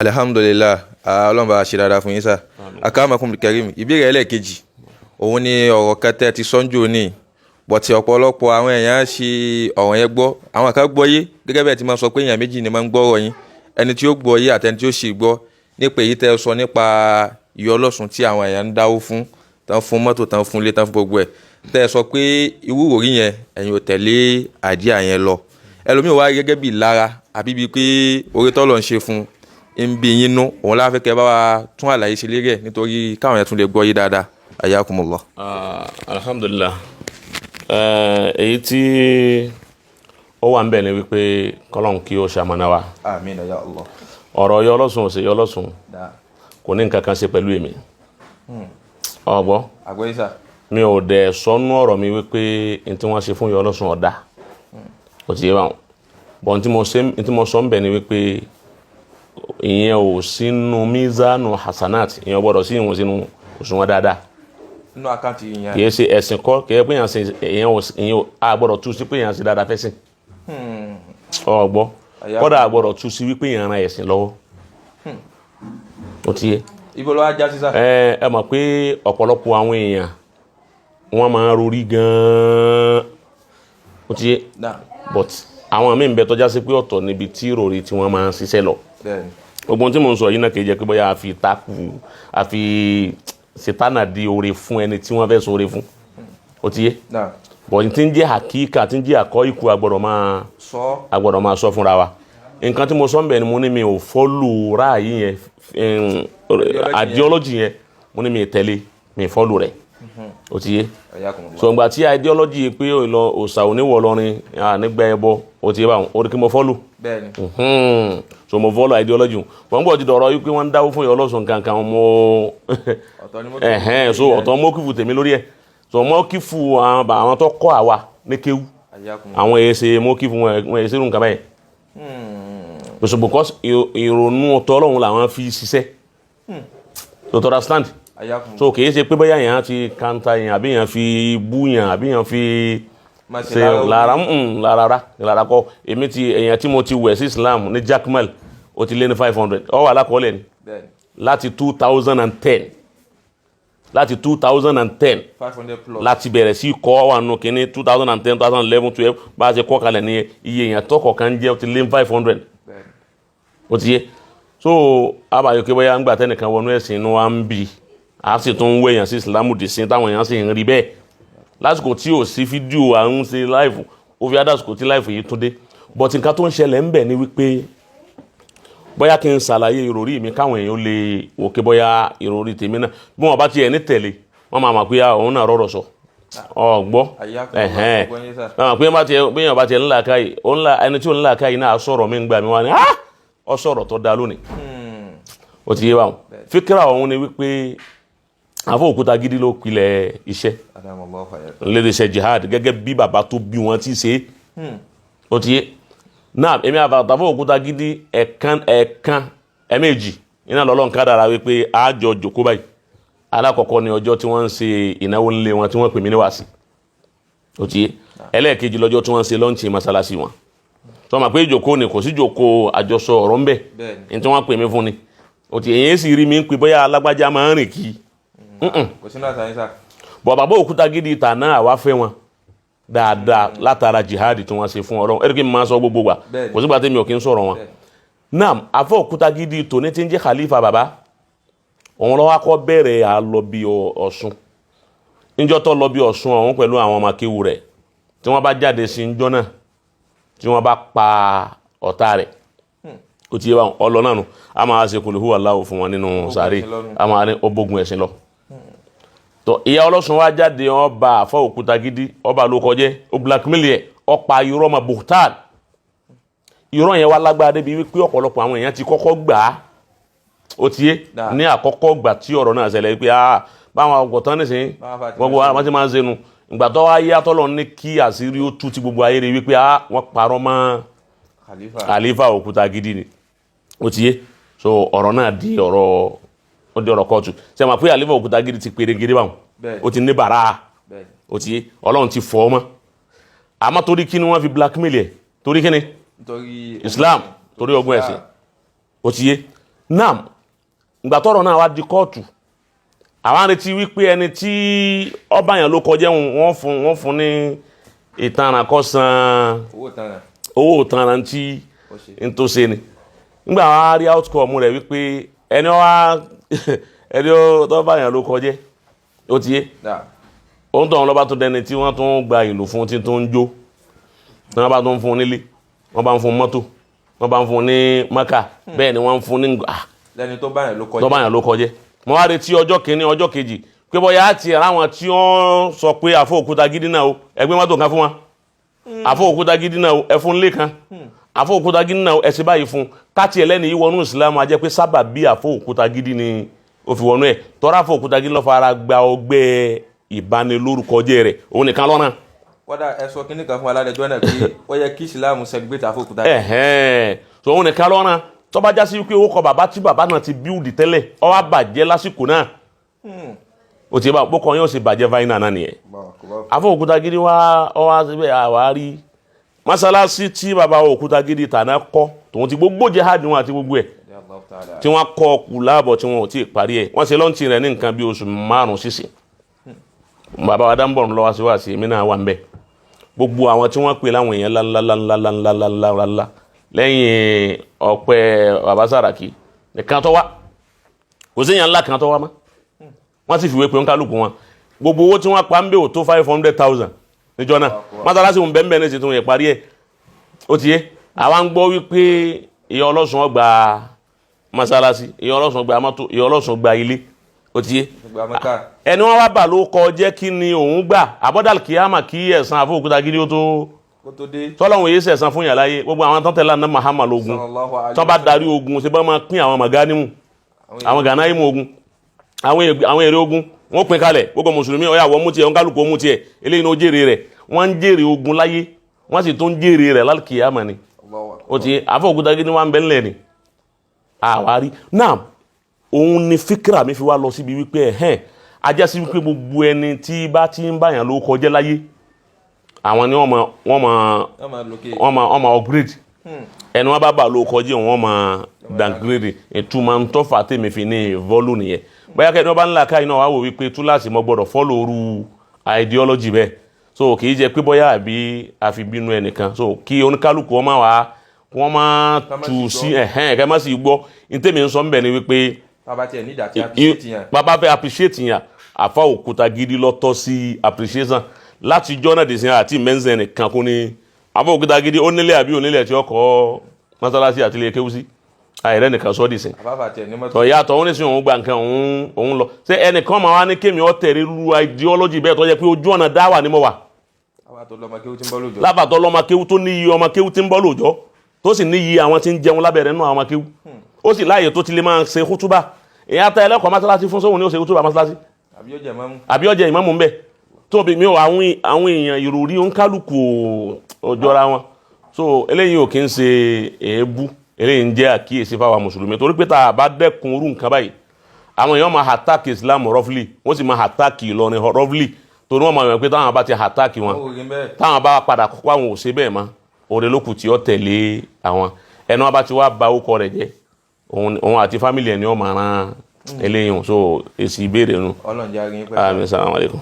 Alhamdulilah, Ọlọ́run bá a ṣe dáadáa fún yín sá. Akramakum karim. Ìbéèrè ẹlẹ́ẹ̀kejì òun ni ọ̀rọ̀ kan tẹ́ ti sọ́njò ní bọ̀tì ọ̀pọ̀lọpọ̀ àwọn èèyàn ṣe ọ̀rọ̀ yẹn gbọ́. Àwọn kan gbọ́ yé gẹ́gẹ́ bẹ́ẹ̀ ti máa sọ pé èèyàn méjì ni máa ń gbọ́ ọ̀rọ̀ yín, ẹni tí ó gbọ́ yé àti ẹni tí ó sì gbọ́, nípa èyí tẹ́ sọ nípa ìyá ọlọ́sùn tí àwọn èèyàn ń dáwó fún, tán fún mọ́tò, tán fún ilé, tán fún gbogbo ẹ̀, tẹ́ sọ pé irú ìròrí yẹn ẹ̀yin ò tẹ̀lé àdíà yẹn lọ. Ẹlòmíì wá gẹ́gẹ́ bí ìlara àbí bíi pé oore tọ́lọ̀ ń ṣe fún ń bí yín nú. Òun láfẹ́ kẹ́ bá wa tún àlàyé ṣe lérí ẹ̀ nítorí káwọn yẹn tún lè gbọ́ yé dáadáa. Ayakumullah. Alhamdulillah, èyí tí ó wà ń bẹ̀ ni wípé kọ́lọ́n kí ó ṣamọ̀nà wa. Àmín ya Allah. Ọ̀rọ̀ yọ ọlọ́sùn òsè yọ ọlọ́sùn kò ní nǹkan kan ṣe pẹ̀lú èmi ọ̀gbọ́. Àgbọ̀yé sà. Mi ò dẹ̀ sọnú ọ̀rọ̀ mi wípé n tí wọ́n ṣe fún yọ ọlọ́sùn ọ̀dà kò tí yé báwọn bọ̀. N tí mo sọ ń bẹ̀ ni wípé ìyẹn ò sínú mizanu hasanat, ìyẹn ò gbọ́dọ̀ sí ìwọ̀n sínú òṣùwọ̀n dáadáa. Nínú àkáǹtì yẹn. Kì í ṣe ẹ̀sìn kọ́, kì í pé yàn ṣe ìyẹn ò ìyẹn ò a gbọ́dọ̀ tú sí pé yàn ṣe dáadáa fẹ́sìn ọ̀gbọ́. Kọ́dà a gbọ́dọ̀ tú sí wípé yàn ran ẹ̀sìn lọ́wọ́. Ó ti yé. Ibo ló wá já sí sà? Ẹ mọ̀ pé ọ̀pọ̀lọpọ̀ àwọn èèyàn wọ́n máa ń rorí gan-an. Ó ti yé. But àwọn míì ń bẹ tọ́já sí pé ọ̀tọ̀ níbi tí ìròrí tí wọ́n máa ń ṣiṣẹ́ lọ. Gbogbo ohun tí mò ń sọ yìí náà kì í jẹ́ pé bóyá a fi takù, a fi ṣètánà di oore fún ẹni tí wọ́n fẹ́ sọ oore fún. Ó ti yé. But tí ń jẹ́ àkíkà, tí ń jẹ́ àkọ́ ikú, agbọ́dọ̀ máa sọ. Agbọ́dọ̀ máa sọ fúnra wa. Nǹkan tí mo sọ ń bẹ̀ ni mo ní mi ò follow ráàyè yẹn, ideology yẹn, mo ní mi tẹ̀lé, mi follow rẹ̀. Ó ti yé. So ìgbà tí ideology pé ìlọ òòsà oníwọ̀ lọrin nígbà ẹbọ, ó ti yé báwọn orí kí mo follow. So mo follow ideology wọn gbọ́dọ̀ ti dọ̀rọ̀ yìí pé wọ́n ń dáwó fún ìyá ọlọ́sùn kankan mo ọ̀tọ̀ ni mo ẹ̀hẹ́n. So ọ̀tọ̀ mọ́kìfù tèmi lórí ẹ̀. So mọ́kìfù àwọn tó kọ́ àwa ní kéwú, àwọn èyí ṣe mọ́kìfù wọn, èyí ṣe irú nǹkan báyìí. So because ìrònú tọ́lọ́hún làwọn fi ṣiṣẹ́, so to understand. So kì í ṣe pé bóyá èèyàn ti kanta èèyàn àbí èèyàn fi bú yàn àbí èèyàn fi ṣe lára lára lára kọ́. Èmi ti èèyàn tí mo ti wẹ̀ sí Islam ní Jakmal, ó ti lé ní 500. Ó wà lákọọ́lẹ̀ ni láti 2010, láti 2010. 500 plus. Láti bẹ̀rẹ̀ sí kọ́ wà nù kínní 2010, 2011, 12, bá a ṣe kọ́ kalẹ̀ ní iye èèyàn tọkọ̀ kan jẹ́, ó ti lé ní 500. Ó ti yé. So abayọ kí bóyá ńgbà tẹnìkan wọnú ẹ̀sìn inú wa ń bì, á sì tún ń wé èèyàn sí Ìsìlámù dì sí táwọn èèyàn sì ń rí bẹ́ẹ̀ lásìkò tí ò sí fídíò à ń ṣe live. Ó fi adásìkò tí live yìí tún dé. But nǹkan tó ń ṣẹlẹ̀ ń bẹ̀ ni wípé bóyá kí n ṣàlàyé ìròrí mi káwọn èèyàn lè wò ké bóyá ìròrí tèmi náà, bí wọn bá tiẹ̀ ní tẹ̀lé, wọn máa mọ̀ pé òun náà rọrọ̀ sọ ọgbọ́. Ẹ̀hẹ́n, pé bí yẹn bá tiẹ̀ ńlá káyì, ẹni tí ò ńlá káyì náà sọ̀rọ̀ mi ń gbà mí wá ní ọ sọ̀rọ̀ tó da lónìí. Ó ti yé báwọn. Fíkírà ọ̀hún ni wípé àfọ òkúta gidi ló pilẹ̀ iṣẹ́ lédè iṣẹ́ jihad gẹ́gẹ́ bí bàbá tó bí wọn ti ṣe. Ó ti yé náà. Èmi àfàtàfọ òkúta gidi ẹ̀kan ẹ̀kan ẹ̀mẹ́jì iná lọ́lọ́run ká dára wípé àjọ jòkó báyìí. Alákọ̀ọ́kọ́ ni ọjọ́ tí wọ́n ń ṣe ìnáwó ńlẹ̀ wọn tí wọ́n pè mí ní wàásì. Ó ti yé. Ẹlẹ́ẹ̀kejì lọ́jọ́ tí wọ́n ń ṣe launch masalasi wọn tó ma pé ìjòkó ni kò sí ìjòkó àjọsọ ọ̀rọ̀ ń bẹ̀ ní tí wọ́n pè mí fún ni. Ó ti èyí sì rí mi ń pè bóyá alágbájá máa ń rìn kí. Kò sínú àṣà yín sá. Bọ̀ bàbá òkúta gidi ìta náà, àwa fẹ́ wọn dáadáa látara jihad tí wọ́n ṣe fún Ọlọ́run. Ẹ̀rí kí n máa sọ gbogbo gbà. Kò sígbà tí mi ò kí ń sọ̀rọ̀ wọn. Naam, àfọ òkúta gidi tòní tí ń jẹ́ khalifa bàbá òun lọ́wọ́ akọ́ bẹ̀rẹ̀ àlọ́ bí Ọ̀ṣun. Níjọ́ tó lọ bí Ọ̀ṣun ọ̀hún pẹ̀lú àwọn ọmọ akéwù rẹ̀, tí wọ́n bá jáde sí níjọ́ náà, tí wọ́n bá pa ọ̀tá rẹ̀, ó ti yé báwọn ọlọ náà nù, a máa ṣe kul huwa Allahu fún wọn nínú sàárè. Ẹ̀sìn lọ́nu. A máa ní ó bógun ẹ̀sìn lọ. Tó ìyá ọlọ́sùn wá jáde, ọba àfọ òkúta gidi, ọba ló kọjẹ́, ó blackmail ẹ̀, ó pa irọ́ ma buhtan. Irọ́ yẹn wá lágbára débi wípé ọ̀pọ̀lọpọ̀ àwọn èèyàn ti kọ́kọ́ gbà á. Ó ti yé. Ní àkọ́kọ́ gbà tí ọ̀rọ̀ náà ṣẹlẹ̀ wípé báwọn ọgọ̀tán nísìnyí Báwọn afa ti gbogbo máa ṣe. àwọn tí máa ń ṣe nu. Ìgbà tó wá yá, tọ́lọ̀ ní kí àṣírí ó tú tí gbogbo ayé rí wípé wọ́n parọ́ mọ́ khalifa. Khalifa òkúta gidi ni. Ó ti yé. So ọ̀rọ̀ náà di ọ̀rọ̀, ó di ọ̀rọ̀ kóòtù. Ṣe máa pé khalifa òkúta gidi ti pèrègede báwọn. Ó ti ní bàrà. Ó ti yé. Ọlọ́run ti fọ́ ọ mọ́. Àmọ́ torí kí ni wọ́n fi blackmail ẹ̀? Torí kí ni? Nítorí Islam, torí ogun ẹ̀sìn. Ó ti yé. Nam ìgbà tọ́rọ̀ náà wá di kóòtù, àwọn arètí wípé ẹni tí ọba yẹn ló kọjá, wọ́n fún ní ìtanràn kó san Owó tán. owó ìtanràn tí Ó ṣe. n tó ṣe ni. Nígbà wá rí outcome rẹ̀ wípé ẹni wá ẹni tó bá yẹn ló kọjá, ó ti yé. Òun tó àwọn lọ́ba tó dẹni tí wọ́n tún gba ìlú fún, tí tó ń jó, tí wọ́n bá tún fún un nílé, wọ́n bá ń fún un mọ́tò, wọ́n bá ń fún un ní mọ́kà, bẹ́ẹ̀ ni wọ́n ń fún un ní Lẹ́ni tó bá yẹn ló kọjá. Tó bá yàn ló kọjá. Mo wá retí ọjọ́ kìíní, ọjọ́ kejì, pé bóyá àti àwọn tí wọ́n sọ pé àfọ òkúta gidi náà o, ẹgbẹ́ mọ́tò kan fún wa, àfọ òkúta gidi náà o, ẹ fún lé kan, àfọ òkúta gidi náà o, ẹ ṣe báyìí fún káàtì ẹlẹ́ni yìí wọnú ìsìlámù, a jẹ́ pé sábà bí àfọ òkúta gidi ni ó fi wọnú ẹ̀. Tọ́ra àfọ òkúta gidi ló fara gba ọgbẹ́ ìbanilórúkọjẹ́ rẹ̀, òun nìkan lọ́nà. Kódà ẹ sọ kínní kan fún alálẹ́jọ́ náà pé ó yẹ kí ìsìlámù celebrate àfọkúta. Ẹ̀hẹ́n, so òun nìkan lọ́nà. Tó bá já sí wípé ó kọ bàbá tí bàbá náà ti build tẹ́lẹ̀, ó wá bàjẹ́ lásìkò náà, ó ti bá bókọ yóò sì bàjẹ́ fáínà náà nìyẹn. Àfọ òkúta gidi wá ọ wá síbẹ̀, àwa rí mọ́sálásí tí bàbá òkúta gidi tàná kọ́, tòun ti gbogbo jihad wọn àti gbogbo ẹ̀ tí wọ́n kọ́ kù láàbọ̀ tí wọn ò tí ì parí ẹ̀. Wọ́n ṣe launch rẹ̀ ní nǹkan bí oṣù 5 sísìn. Bàbá wa dáńbọ̀ lọ́wọ́ sí wá sí, èmi náà wà ń bẹ̀. Gbogbo àwọn tí wọ́n pè láwọn èèyàn ńláńláńláńláńláńláńlá, lẹ́yìn ọpẹ́ bàbá Sàràkí nìkan tó wá, kò sí èèyàn ńlá kan tó wá mọ́. Wọ́n sì fìwé pé ń kálukú wọn. Gbogbo owó tí wọ́n pa ń bẹ̀ ò tó 500,000 níjọ́ náà. Mọ́sálásí òun bẹ́ẹ̀ bẹ́ẹ̀ ní ti tún yẹ parí ẹ̀. Ó ti yé. Àwa ń gbọ́ wípé ìyá ọlọ́sùn ọgbà mọ́sálásí, ìyá ọlọ́sùn gba mọ́tò, ìyá ọlọ́sùn gba ilé. Ó ti yé. Ẹni wọ́n wá bà ló kọ jẹ́, kí ni òun gbà àbọ̀dà kìámà kí ẹ̀san àfọwọ́kúta gidi ó tó tọ́lọ́hún yìí sẹ̀san fún yàrá yé. Gbogbo àwọn tán tẹ̀lé àná Muhammad ogun tán bá darí ogun, ṣe bá máa pín àwọn màgánímù, àwọn gànáìmù ogun, àwọn èrè ogun, wọ́n pín kalẹ̀. Gbogbo mùsùlùmí ọ̀yà wọ́n mú tiẹ̀, wọ́n kálukú mú tiẹ̀. Eléyìí ní ó jèrè rẹ̀. Wọ́n ń jèrè ogun láyé, wọ́n sì tún ń jèrè rẹ̀ lálùkìyàmà ni. Ó ti àfọwọ́kúta gidi wọn bẹ́ẹ̀ ńlẹ̀ ni àwárí náà. Òun ni fíkìrà mi fi wá lọ síbi wípé ẹ̀hẹ́n, ajá sí wípé gbogbo ẹni tí bá ti ń báyàn ló kọjá láyé, àwọn ni wọ́n máa upgrade. Ẹni wọ́n bá bà ló kọjá, wọ́n máa downgrade. Ìtumọ̀ ń tọ́fà tèmi fi ní follow nìyẹn. Bóyá kẹ́ni wọ́n bá ń là káyìn náà wá wò wípé túláàsì mo gbọ́dọ̀ follow oru ideology bẹ́ẹ̀. So kì í jẹ́ pé bóyá àbí àfi bínú ẹnìkan, so kí oníkálukú wọn máa wá wọ́n máa tù sí ẹ̀hẹ́n kẹ́ má sì gbọ́. Ní tèmi ń sọ ń bẹ̀ ni wípé bàbá tiẹ̀ ní ìdá tí appreciate yẹn. Bàbá fẹ́ appreciate yẹn, àfa òkúta gidi lọ́tọ́ sí appreciation láti jọ́ náà dìsín àti mẹ́ńsẹ̀ nìkan kún ní àfa òkúta gidi. Ó nílé àbí onílẹ̀ tí ó kọ́ mọ́sálásí àti ilé kéwú sí àìrẹ́ nìkan sọ́ dìsín. Àbáfà tiẹ̀ ní mọ́tò. Tọ̀ ìyá àtọ̀ òun ní sin òun gba nǹkan òun òun lọ. Ṣé ẹnìkan máa wá ní kémi ọ́ tẹ̀lé lu ideology bẹ́ẹ̀ tó yẹ pé ojú ọ̀nà dáwà ni mo wà? Àbá tó lọ́mọ kéwú tí ń bọ́ lójó. Lábàtọ̀ lọ́mọ kéwú tó níyì, ọmọ kéwú tí ń bọ́ lóòjọ́, tó sì níyì àwọn tí ń jẹun lábẹ́rẹ́ nínú àwọn ọmọ kéwú, ó sì láàyè tó ti lè máa ṣe kútúbà. Ìyá ta ẹlẹ́kọ̀ọ́ mọ́sálásí fún sóhun ní ó ṣe kútúbà mọ́sálásí. Àbí yóò jẹ mọ́mú. Àbí ọjà ìmáàmù ń bẹ̀ tó bí mi ò àwọn èèyàn ìròrí òǹkálùkù ò jọra wọn. So eléyìí ò kí ń ṣe èébú, eléyìí ń jẹ́ àkíyèsí fáwọn mùsùlùmí, torí pé tá a bá dẹ́kun irú nǹkan báyìí, àwọn èèyàn máa attack Islam roughly, wọ́n sì máa attack Ìlọrin roughly, torí wọ́n máa yàn pé táwọn bá ti attack wọn, Ó rí bẹ́ẹ̀. táwọn bá padà kó àwọn ò ṣe bẹ́ẹ̀ mọ́, òde lókù tí ó tẹ̀lé àwọn. Ẹnu wọn bá ti wá ba orúkọ rẹ̀ jẹ́, òun àti family ẹ̀ ni wọ́n máa rán eléyìí. So èsì ìbéèrè nu. Ọlọ́run jẹ́ àríyìn pẹ̀lú. Àmín, salamu alaykum.